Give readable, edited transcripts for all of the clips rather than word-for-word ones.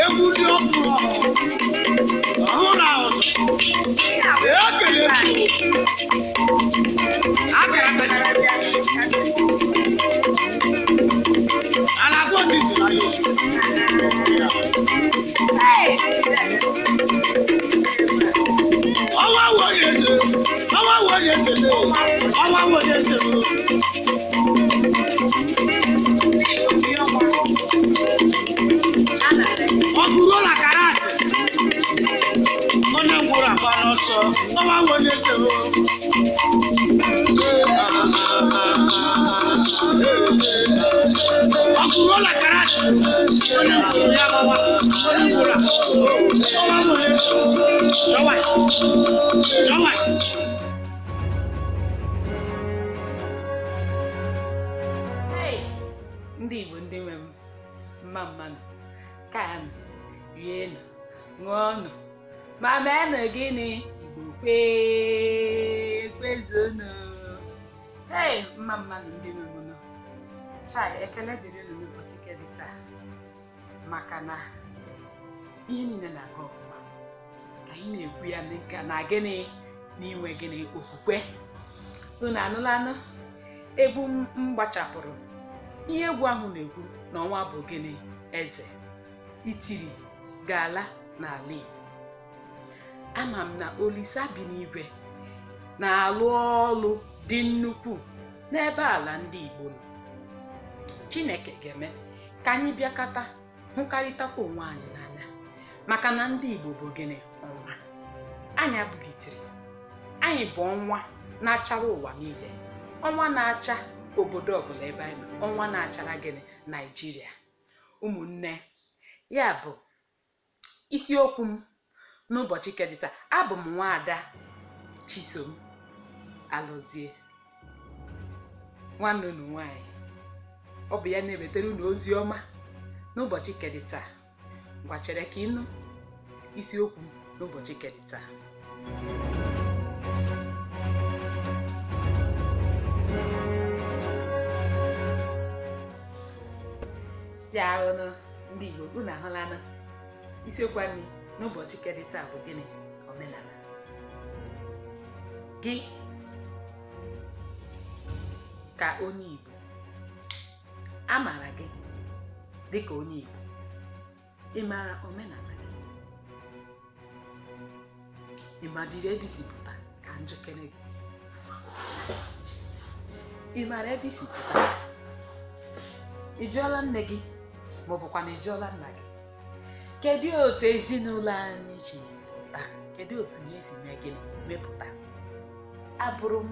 Egwu ndị ọkpụrụ ọhụụ na ụzọ ekele akara kacha a na-agwọ ntị na ya ọnwa wo onye eze, ọnwa wo onye eze, ọnwa wo onye eze. Ọgụ ruo na karate, onye ngwụrụ agba n'ọsọ. Ọnwa wo onye eze. Ọgụ ruo na karate, onye ngwụrụ ya gbawa, onye ngwụrụ agba ọsọ. Ọnwa wo onye eze. Zọwachi, zọwachi. Hey! Ndị Igbo, ndị nwe m, mma mmanụ, kaanụ, rienụ, ṅụọnụ, ma meenụ gịnị. Igbo kwee kwezuonụ. Hey, mma mmanụ, ndị nwe m nọ. Chai, ekele dịrị unu n'ụbọchị kedị taa, maka na ihe niile na-aga ọfụma ka anyị na-ekwu ya na gịnị n'inwe gịnị okwukwe. Unu anụlanụ egwu m gbachapụrụ. Ihe egwu ahụ na-ekwu na ọnwa bụ gịnị eze itiri ga-ala n'ala Igbo. Ama m na Olisa bi n'igwe na-alụ ọlụ dị nnukwu n'ebe ala ndị Igbo nọ. Chineke ga-eme ka anyị bịakọta, hụkarịtakwa onwe anyị n'anya, maka na ndị Igbo bụ gịnị ọnwa. Anyị abụghị itiri, anyị bụ ọnwa na-achara ụwa niile, ọnwa na-acha obodo ọbụla ebe anyị nọ, ọnwa na-achara gịnị Naijiria. Ụmụnne, ya bụ isiokwu m n'ụbọchị kedịta. Abụ m nwaada Chisom Alụzie, nwanne unu nwanyị. Ọ bụ ya na-ewetara unu ozi ọma n'ụbọchị kedịta. Ngwa, chere ka ịnụ isiokwu m n'ụbọchị kedịta. Ya ahụnụ, ndị Igbo, unu ahụlanụ isiokwu anyị n'ụbọchị kedịta bụ gịnị? Omenala gị ka onye Igbo a maara gị dịka onye Igbo. Ị maara omenala gị? Ị madịrị ebe isi pụta? Ka njikere gị, ị maara ebe isi pụta? Ị jụọla nne gị ma ọ bụkwa na ị jụọla nna gị, kedu otu ezinụlọ anyị si pụta? Kedu otu ya esi mee gịnị mepụta abụrụ m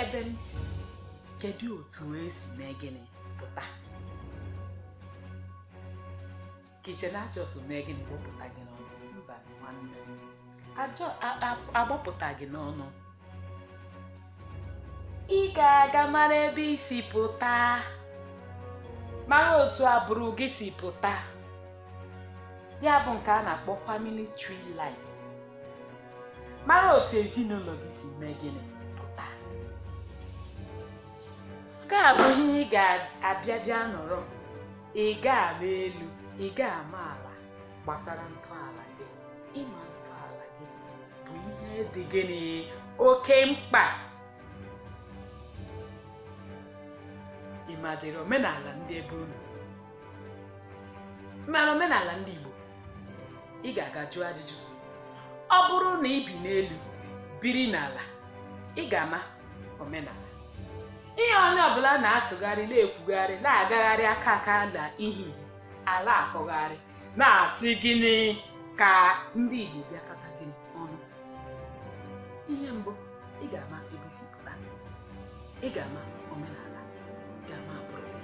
ebe m si? Kedu otu esi mee gịnị pụta? Ka iche na ajọs mee gịnị gbọpụta gị n'ọnụ? Mba, nwanne m, ajọ agbọpụta gị n'ọnụ. Ị ga-aga mara ebe isi pụta, mara otu agbụrụ gị si pụta, ya bụ nke a na-akpọ family tree line. Mara otu ezinụlọ gị si mee gịnị pụta. Nke a bụ ihe ị ga-abịa bịa nọrọ, ị ga-ama elu, ị ga-ama ala gbasara ntọala gị. Ịma ntọala gị bụ ihe dị gịnị oke mkpa. Ị madịrị omenala ndị ebe unu? Mara omenala ndị Igbo. Ị ga-aga jụọ ajụjụ. Ọ bụrụ na ị bi n'elu biri n'ala, ị ga-ama omenala. Ihe onye ọbụla na-asụgharị, na-ekwugharị, na-agagharị aka aka na ihe ihe ala akọgharị, na-asị gịnị ka ndị Igbo bịakọta gịnị ọnụ. Ihe mbụ, ị ga-ama ebe isi pụta, ị ga-ama omenala, ị ga-ama agbụrụ gị.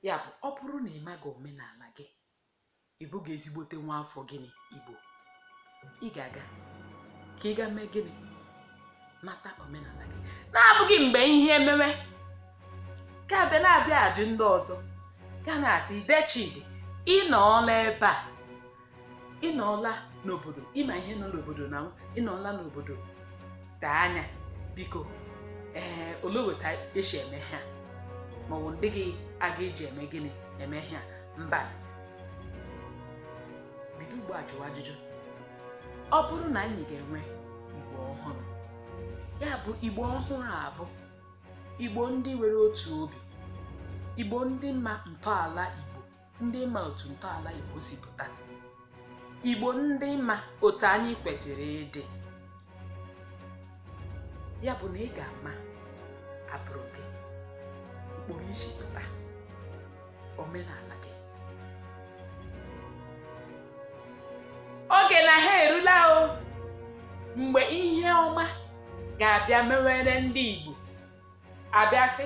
Ya bụ, ọ bụrụ na ị maghị omenala gị, ị bụghị ezigbote nwa afọ gịnị Igbo. Ị ga-aga ka ị ga mee gịnị mata omenala gị, na-abụghị mgbe ihe emewe ka abịa na-abịa ajụ ndị ọzọ, ga na-asị dechidi ị nọọla ebe a, ị nọọla n'obodo, ịma ihe nọ n'obodo, na ị nọọla n'obodo taa anya, biko, ee, olee otu esi eme ha, maọbụ ndị gị A ga-eji eme gịnị eme ihe a? Mba, bido ugbu a jụwa ajụjụ. Ọ bụrụ na anyị ga-enwe Igbo ọhụrụ, ya bụ Igbo ọhụrụ a bụ Igbo ndị nwere otu obi, Igbo ndị ma ntọala Igbo, ndị ma otu ntọala Igbo si pụta, Igbo ndị ma otu anyị kwesịrị ịdị. Ya bụ na ị ga-ama agbụrụ gị, ụkpụrụ isi pụta, omenala gị. Oge na ha erula o mgbe ihe ọma ga-abịa mewere ndị Igbo, abịa sị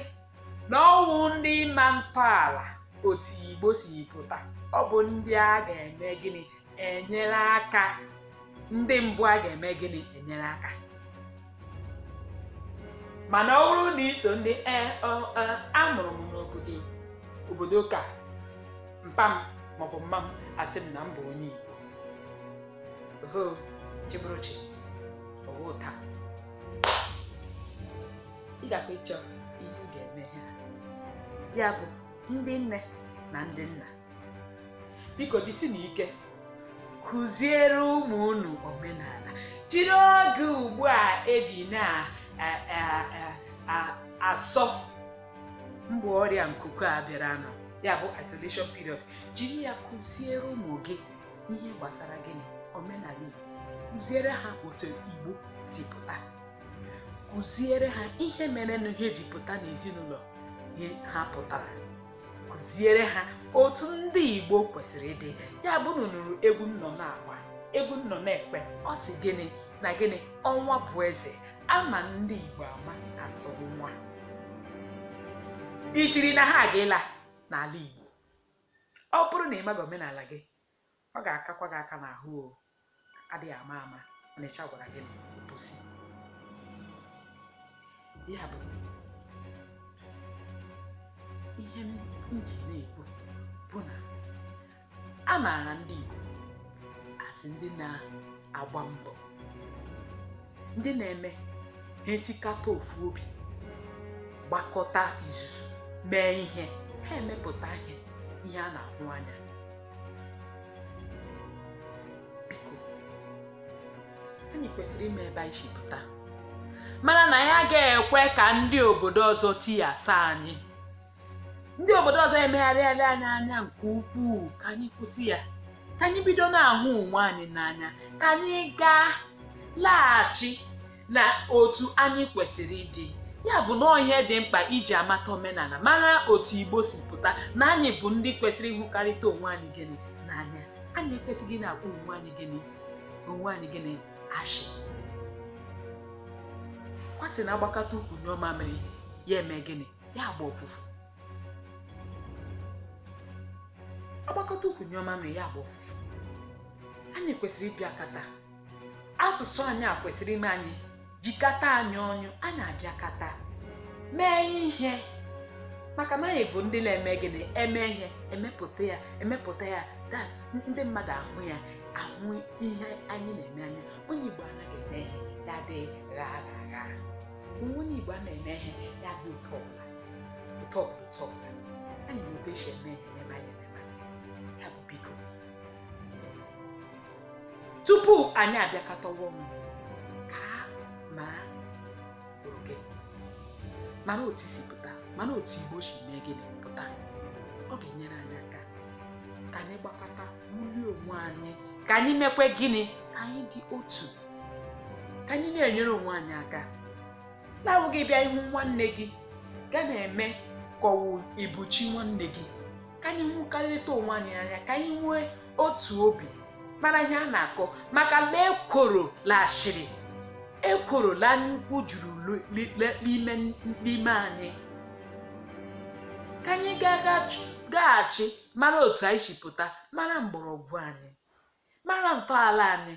na ọwụ ndị ma ntọala otu Igbo si pụta, ọ bụ ndị a ga-eme gịnị enyere aka, ndị mbụ a ga-eme gịnị enyere aka. Mana ọ bụrụ na iso ndị amụrụ m n'obodo obodo ka mpa m maọbụ mma m asị m na m bụ onye Igbo, oho chibụrụchi ọwụ taa ị gakwa ịchọ ihe ị ga-eme ha. Ya bụ ndị nne na ndị nna, biko jisi na ike kụziere ụmụ unu omenala. Jiri oge ugbu a eji na-asọ mgbe ọrịa nkuku a bịara nọ, ya bụ isolation period, jiri ya kụziere ụmụ gị ihe gbasara gịnị omenala Igbo. Kụziere ha otu Igbo si pụta, kụziere ha ihe mere na ihe ji pụta n'ezinụlọ ha pụtara, kụziere ha otu ndị Igbo kwesịrị ịdị. Ya bụ na nụrụ egwu m nọ na-agba, egwu m nọ na-ekpe, ọ sị gịnị na gịnị, ọnwa bụ eze, ama ndị Igbo ama asụ nwa itiri na ha aga-ịla n'ala Igbo. Ọ bụrụ na ị maghị omenala gị, ọ ga-akakwa gị aka n'ahụ o, adịghị ama ama. Ọnịcha gwara gị obosi. Ya bụ ihe m ji na-ekwu bụ na a maara ndị Igbo asị ndị na-agba mbọ, ndị na-eme ha etikata ofu obi, gbakọta izuzu mee ihe, ha emepụta ihe ihe a na-ahụ anya. Biko, anyị kwesịrị ime ebe anyị si pụta, mara na ya ga-ekwe ka ndị obodo ọzọ tighasa anyị. Ndị obodo ọzọ emegharịala anyị anya nke ukwuu, ka anyị kwụsị ya, ka anyị bido na-ahụ onwe anyị n'anya, ka anyị gaa laghachi na otu anyị kwesịrị ịdị. Ya bụ na ihe dị mkpa iji amata omenala, mara otu Igbo si pụta, na anyị bụ ndị kwesịrị ịhụkarịta onwe anyị gịnị n'anya. Anyị ekwesịghị na-akpọ onwe anyị gịnị onwe anyị gịnị ashị. Kwasị na agbakọta ukwu nyụọ mamịrị, ya eme gịnị, ya agba ụfụfụ. Agbakọta ukwu nyụọ mamịrị, ya agba ụfụfụ. Anyị kwesịrị ịbịakọta, asụsụ anyị a kwesịrị ime anyị jikọta anyị ọnụ, anyị abịakọta mee ihe, maka na anyị bụ ndị na-eme gịnị eme ihe, emepụta ya emepụta ya, ndị mmadụ ahụ ya, ahụ ihe anyị na-eme anya. Onye Igbo anaghị eme ihe ya dị gha gha gha. Onye Igbo a na-eme ihe ya dị ụtọ ọbụla ụtọ ọbụla ụtọ ọbụla. Anyị na otu esi eme ihe ememe anyị ememe. Ya bụ biko, tupu anyị abịakọtawa ọnụ, ka mara oge, mara otu isi pụta, mara otu Igbo si mee gịnị pụta. Ọ ga-enyere anyị aka ka anyị gbakọta wulie onwe anyị, ka anyị mekwe gịnị, ka anyị dị otu, ka anyị na-enyere onwe anyị aka. Na-abụghị bịa ihu nwanne gị ga na-eme ka ọwụ ibuchi nwanne gị. Ka anyị hụkarịta onwe anyị anya, ka anyị nwee otu obi, mara ihe a na-akọ, maka na ekworo lashịrị, ekworo la anya ukwu juru n'ime anyị. Ka anyị gaghachi mara otu anyị si pụta, mara mgbọrọgwụ anyị, mara ntọala anyị,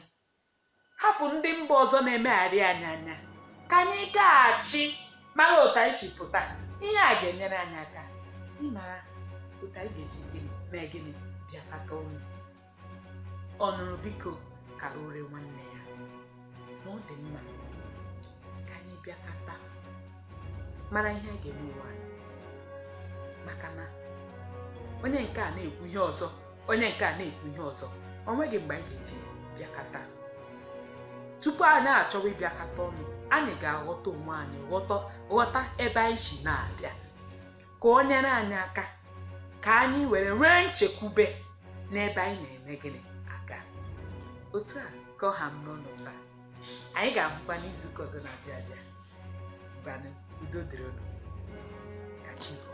hapụ ndị mba ọzọ na-emegharị anyị anya. Ka anyị gaghachi mara otu anyị si pụta. Ihe a ga-enyere anyị aka ịmara otu anyị ga-eji gịnị mee gịnị bịakọta ọnụ. Ọ nụrụ biko kara ure nwanne ya, na ọ dị mma ka anyị bịakọta mara ihe a ga-eme ụwa anyị, maka na Onye nke a na-ekwu ihe ọzọ, onye nke a na-ekwu ihe ọzọ. O nweghị mgbe anyị ga-eji bịakọta. Tupu a na-achọwa ịbịakọta ọnụ, anyị ga-aghọta onwe anyị, ghọta ebe anyị si na-abịa, ka o nyere anyị aka ka anyị were nwee nchekwube n'ebe anyị na-eme gịnị aga. Otu a ka ọ ha m n'ọnụ taa. Anyị ga-ahụkwa n'izuụka ọzọ na-abịa abịa. Ngwanụ, udo dịrị unu. Ka chi bọọ.